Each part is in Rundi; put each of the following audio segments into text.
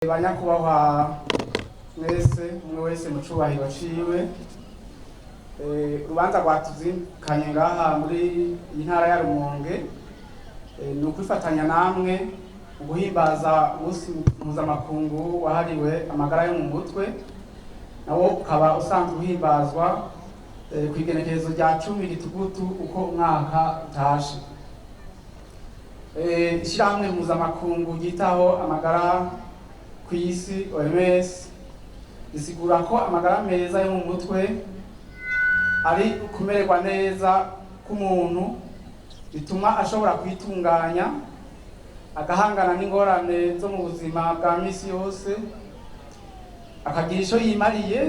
Banyakubahwa mwese, umwe wese mu cubahiro ciwe, urubanza rwatuzikanye ngaha muri iyi ntara ya Rumonge ni ukwifatanya namwe mu guhimbaza umunsi mpuzamakungu wahariwe amagara yo mu mutwe, nawo ukaba usanzwe uhimbazwa kw'igenekerezo rya 10 Gitugutu uko umwaka utashe. Ishirahamwe mpuzamakungu ryitaho amagara kw'isi, OMS, risigura ko amagara meza yo mu mutwe ari ukumererwa neza k'umuntu bituma ashobora kwitunganya, agahangana n'ingorane zo mu buzima bwa misi yose, akagira ico yimariye,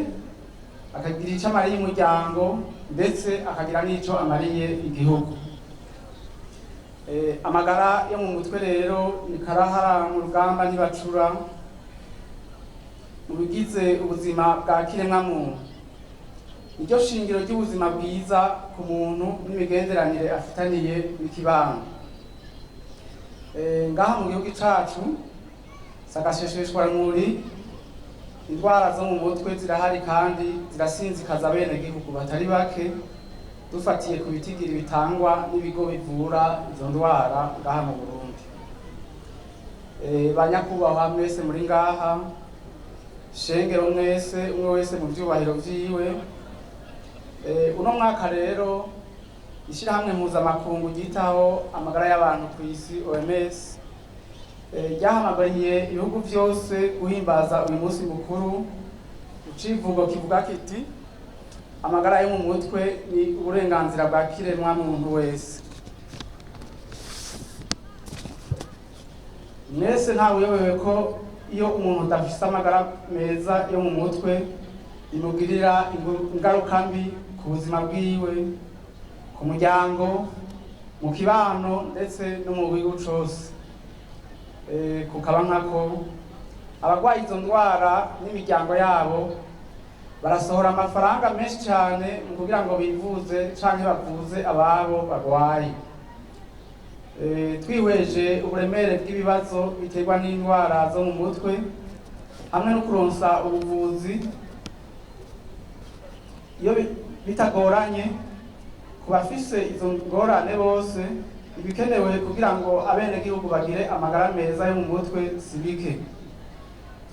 akagira ico amariye umuryango, ndetse akagira n'ico amariye igihugu. Amagara yo mu mutwe rero ni karahara mu rugamba ntibacura mu bigize ubuzima bwa kiremwamuntu. Niryo shingiro ry'ubuzima bwiza ku muntu n'imigenderanire afitaniye n'ikibano. Ngaha mu gihugu cacu sagashesheshwa rumuri, indwara zo mu mutwe zirahari kandi zirasinzikaza abenegihugu batari bake, dufatiye ku bitigiri bitangwa n'ibigo bivura izo ndwara ngaha mu Burundi. Banyakubahwa mwese muri ngaha, shengero mwese, umwe wese mu vyubahiro vyiwe, uno mwaka rero ishirahamwe mpuzamakungu ryitaho amagara y'abantu kw'isi, OMS, ryahamagariye ibihugu vyose guhimbaza uyu munsi mukuru. Icivugo kivuga kiti: "Amagara yo mu mutwe ni uburenganzira bwa kiremwa muntu wese." Mwese ntawe uyobewe ko iyo umuntu adafise amagara meza yo mu mutwe bimugirira ingaruka mbi ku buzima bwiwe, ku muryango, mu kibano, ndetse no mu gihugu cose. Kukaba nkako abarwaye izo ndwara n'imiryango yabo barasohora amafaranga menshi cyane mu kugira ngo bivuze canke bavuze ababo barwaye. Twihweje uburemere bw'ibibazo biterwa n'indwara zo mu mutwe hamwe no kuronsa ubuvuzi iyo bitagoranye ku bafise izo ngorane bose, ibikenewe kugira ngo abenegihugu bagire amagara meza yo mu mutwe si bike.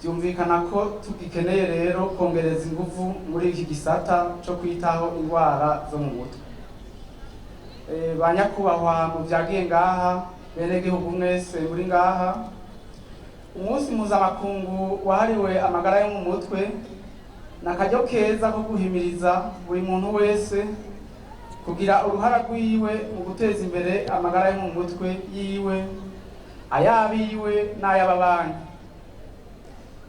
Vyumvikana ko tugikeneye rero kongereza inguvu muri iki gisata co kwitaho indwara zo mu mutwe. Banyakubahwa mu vyagiye ngaha, benegihugu mwese muri ngaha, umunsi mpuzamakungu wahariwe amagara yo mu mutwe ni akaryo keza ko guhimiriza buri muntu wese kugira uruhara rwiwe mu guteza imbere amagara yo mu mutwe yiwe, ay'abiwe n'ay'ababanyi.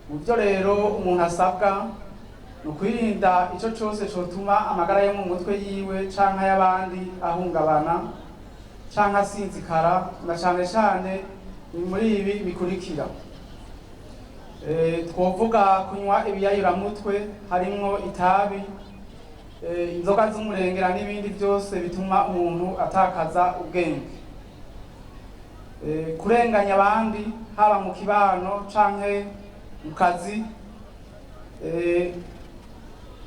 Mu byo rero umuntu asabwa ni ukwirinda ico cose cotuma amagara yo mu mutwe yiwe canke ay'abandi ahungabana canke asinzikara, na cane cane ni muri ibi bikurikira. Twovuga kunywa ibiyayuramutwe harimwo itabi, inzoga z'umurengera n'ibindi byose bituma umuntu atakaza ubwenge, kurenganya abandi haba mu kibano canke mu kazi,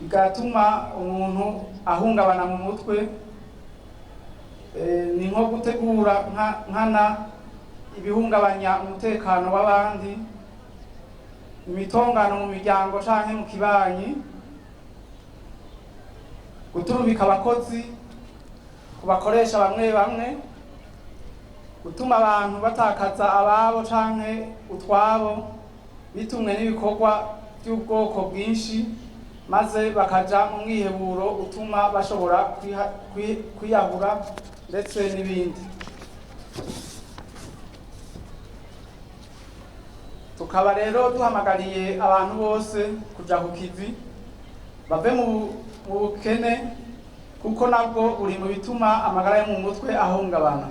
bigatuma umuntu ahungabana mu mutwe, ni nko gutegura nkana ibihungabanya umutekano w'abandi, imitongano mu miryango canke mu kibanyi, guturubika abakozi ku bakoresha bamwe bamwe, gutuma abantu batakaza ababo canke utwabo bitumwe n'ibikorwa by'ubwoko bwinshi, maze bakaja mu mwiheburo utuma bashobora kwiyahura, ndetse n'ibindi. Tukaba rero duhamagariye abantu bose kuja ku kivi, bave mu bukene, kuko nabwo buri mu bituma amagara yo mu mutwe ahungabana.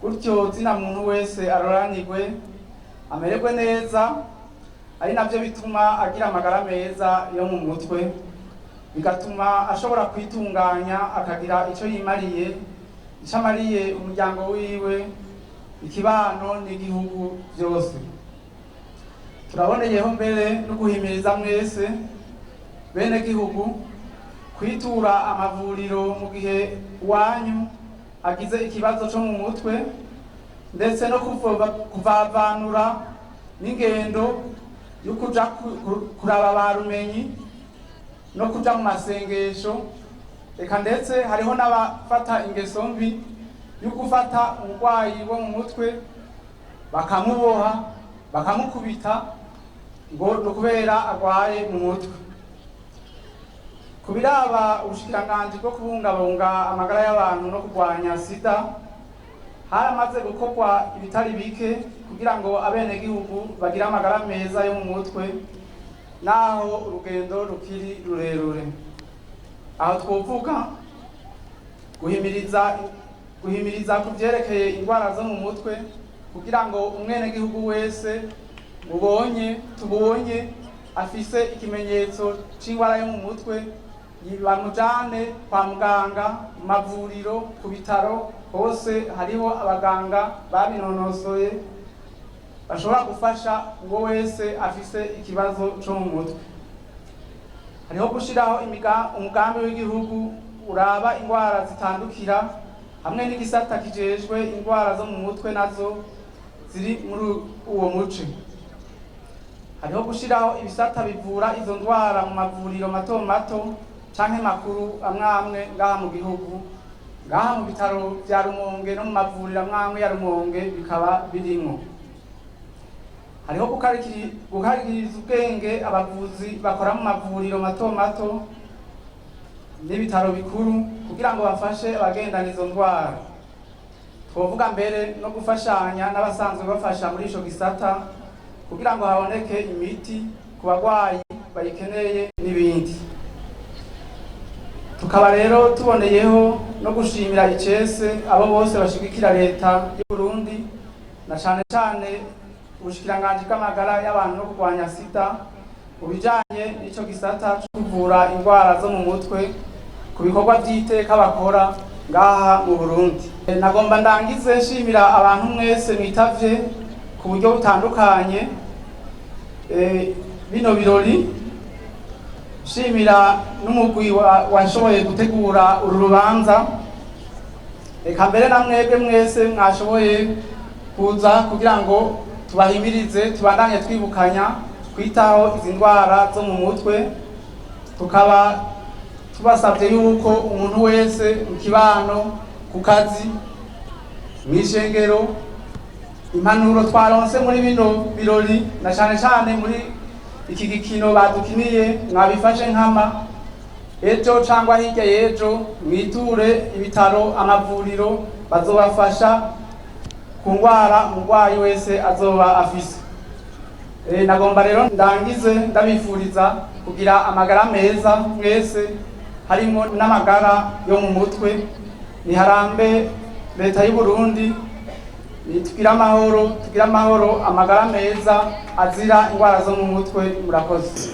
Gutyo zina muntu wese aroranirwe, amererwe neza, ari navyo bituma agira amagara meza yo mu mutwe, bigatuma ashobora kwitunganya, akagira ico yimariye, ico amariye umuryango wiwe, ikibano n'igihugu byose. Turaboneyeho mbere no guhimiriza mwese bene gihugu kwitura amavuriro mu gihe wanyu agize ikibazo cyo mu mutwe, ndetse no kuvavanura n'ingendo yo kuja kuraba ba rumenyi no kuja mu masengesho. Eka ndetse hariho n'abafata ingeso mbi yo gufata umurwayi wo mu mutwe bakamuboha, bakamukubita ngo ni ukubera arwaye mu mutwe. Ku biraba ubushikiranganji bwo kubungabunga amagara y'abantu no kurwanya sida, haramaze gukorwa ibitari bike kugira ngo abenegihugu bagire amagara meza yo mu mutwe, naho urugendo rukiri rurerure. Aho twovuga guhimiriza ku vyerekeye indwara zo mu mutwe, kugira ngo umwenegihugu wese mubonye tubonye afise ikimenyetso c'indwara yo mu mutwe bamujane kwa muganga, mu mavuriro, ku bitaro hose hariho abaganga babinonosoye bashobora gufasha uwo wese afise ikibazo co mu mutwe. Hariho gushiraho umugambi w'igihugu uraba indwara zitandukira, hamwe n'igisata kijejwe indwara zo mu mutwe nazo ziri muri uwo muce. Hariho gushiraho ibisata bivura izo ndwara mu mavuriro mato mato canke makuru amwe amwe ngaha mu gihugu, ngaha mu bitaro vya Rumonge no mu mavuriro amwe amwe ya Rumonge bikaba birimwo. Hariho gukarikiriza ubwenge abavuzi bakora mu mavuriro mato mato n'ibitaro bikuru kugira ngo bafashe abagendana izo ndwara. Twovuga mbere no gufashanya n'abasanzwe bafasha muri ico gisata kugira ngo haboneke imiti ku bagwayi bayikeneye n'ibindi. Tukaba rero tuboneyeho no gushimira icese abo bose bashigikira leta y'u Burundi, na cane cane ubushikiranganji bw'amagara y'abantu no kurwanya sida mu bijanye n'ico gisata co kuvura indwara zo mu mutwe, ku bikorwa vy'iteka bakora ngaha mu Burundi. Nagomba ndangize nshimira abantu mwese mwitavye ku buryo butandukanye bino birori, nshimira n'umugwi washoboye gutegura uru rubanza. Reka mbere na mwebwe mwese mwashoboye kuza kugira ngo tubahimirize, tubandanye twibukanya kwitaho izi ndwara zo mu mutwe. Tukaba tubasabye yuko umuntu wese mu kibano, ku kazi, mw'ishengero, impanuro twaronse muri bino birori na cane cane muri iki gikino badukiniye mwabifashe nkama, ejo cangwa hirya y'ejo mwiture ibitaro, amavuriro, bazobafasha ku ndwara umurwayi wese azoba afise. Nagomba rero ndangize ndabifuriza kugira amagara meza mwese, harimo n'amagara yo mu mutwe. Niharambe leta y'u Burundi, tugire amahoro, tugire amahoro, amagara meza azira indwara zo mu mutwe. Murakoze.